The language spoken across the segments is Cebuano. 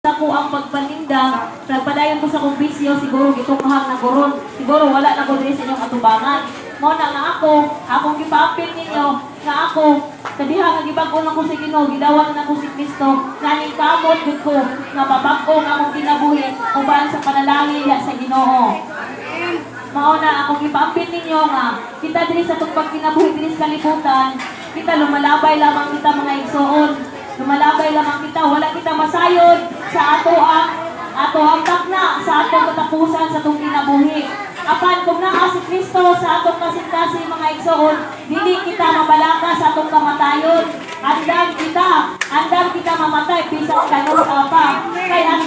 Ako ang pagpaninda, nagpadayon ko sa akong bisyo, siguro gitukahang na koron. Siguro wala na ko diri sa inyong atubangan. Mao na nga ako, akong gipaapil ninyo, nga ako, sa diha nga gibag-o na ko sa Ginoo, gidawan na ko si Kristo, naning kamot gud ko, nga mabag-o ang akong kinabuhi, uban sa panalangin diha sa Ginoo. Mao na akong gipaapil ninyo nga kita diri sa atong pagkinabuhi diri sa kalibutan, kita lumalabay lamang kita, mga igsoon. Lumalabay lamang kita, wala kita masayod sa ato ang takna sa atong katapusan sa atong kinabuhi. Apan kung naa si Kristo sa atong kasing-kasing, mga igsoon, dili kita mabalaka sa atong kamatayon. Andam kita mamatay bisan kanus-a pa. Kay ang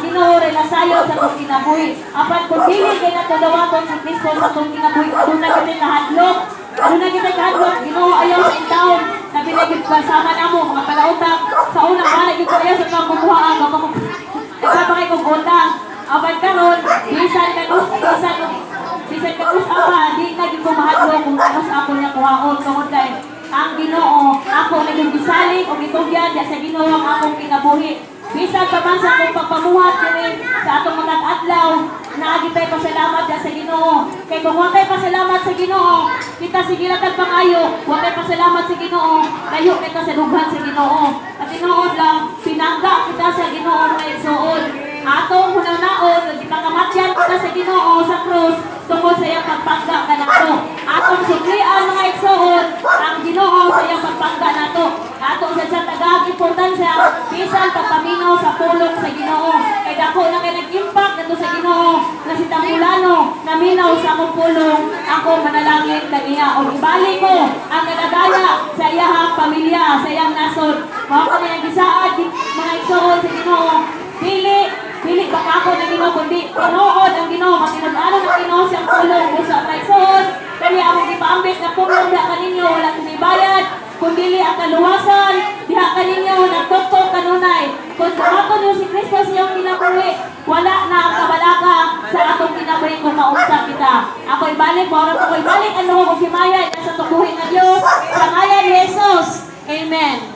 Ginoo ray nasayod sa atong kinabuhi. Apan kung dili kay nato dawaton si Kristo sa atong kinabuhi, aduna kita kahadlok. Aduna kita kahadlok, "Ginoo, ayaw sa intawon." Labi na gyud kasama namo mga palautang. Sa una wala gyud ko ayaw sa mga kukuhaan, nagpapakay kong utang. Apan karon, bisan kanus-a pa, di na gyud ko mahadlok kung kanus-a ko niya kuhaon tungod kay ang Ginoo ako naging gisalig og gitugyan diya sa Ginoo ang akong kinabuhi. Bisan pa man sa akong pagpamuhat diri sa atong mga adlaw, naa tay pasalamat diya sa Ginoo. Kay kung wa tay pasalamat sa Ginoo, kita sige lang tag pangayo, wa tay pasalamat sa Ginoo, layo kita sa dughan sa Ginoo. At tinuod lang, pinangga kita sa Ginoo, mga igsoon. Atong hunaw-naon, gipakamatyan kita sa Ginoo sa krus tungod sa iyang pagpangga kanato. Atong suklian, mga igsoon, ang Ginoo sa iyang pagpangga nato. Ato sa tagag importansya bisan pagpaminaw sa pulong sa Ginoo. Kay dako na kay nag-impact nato sa Ginoo na si Tamulano naminaw sa akong pulong, ako manalangin kaniya og ibali ko ang kadagaya sa iyahang pamilya sa iyang nasod. Mao kani ang gisaad, mga igsoon, sa Ginoo. Dili dili baka ako ng Ginoo kundi tinuod ang Ginoo, matinud-anon ang Ginoo siyang pulong usa ka igsoon. Kani among gipaambit na pulong diha kaninyo, wala kini bayad kung dili ang kaluwasan diha kaninyo nagtuktok kanunay. Kung dawaton niyo si Kristo sa iyong kinabuhi, wala na ang kabalaka sa atong kinabuhi kung maunsa kita. Ako ibalik, mao ko ibalik ang loob ug himaya sa tubuhin ng Dios sa ngalan ni Jesus. Amen.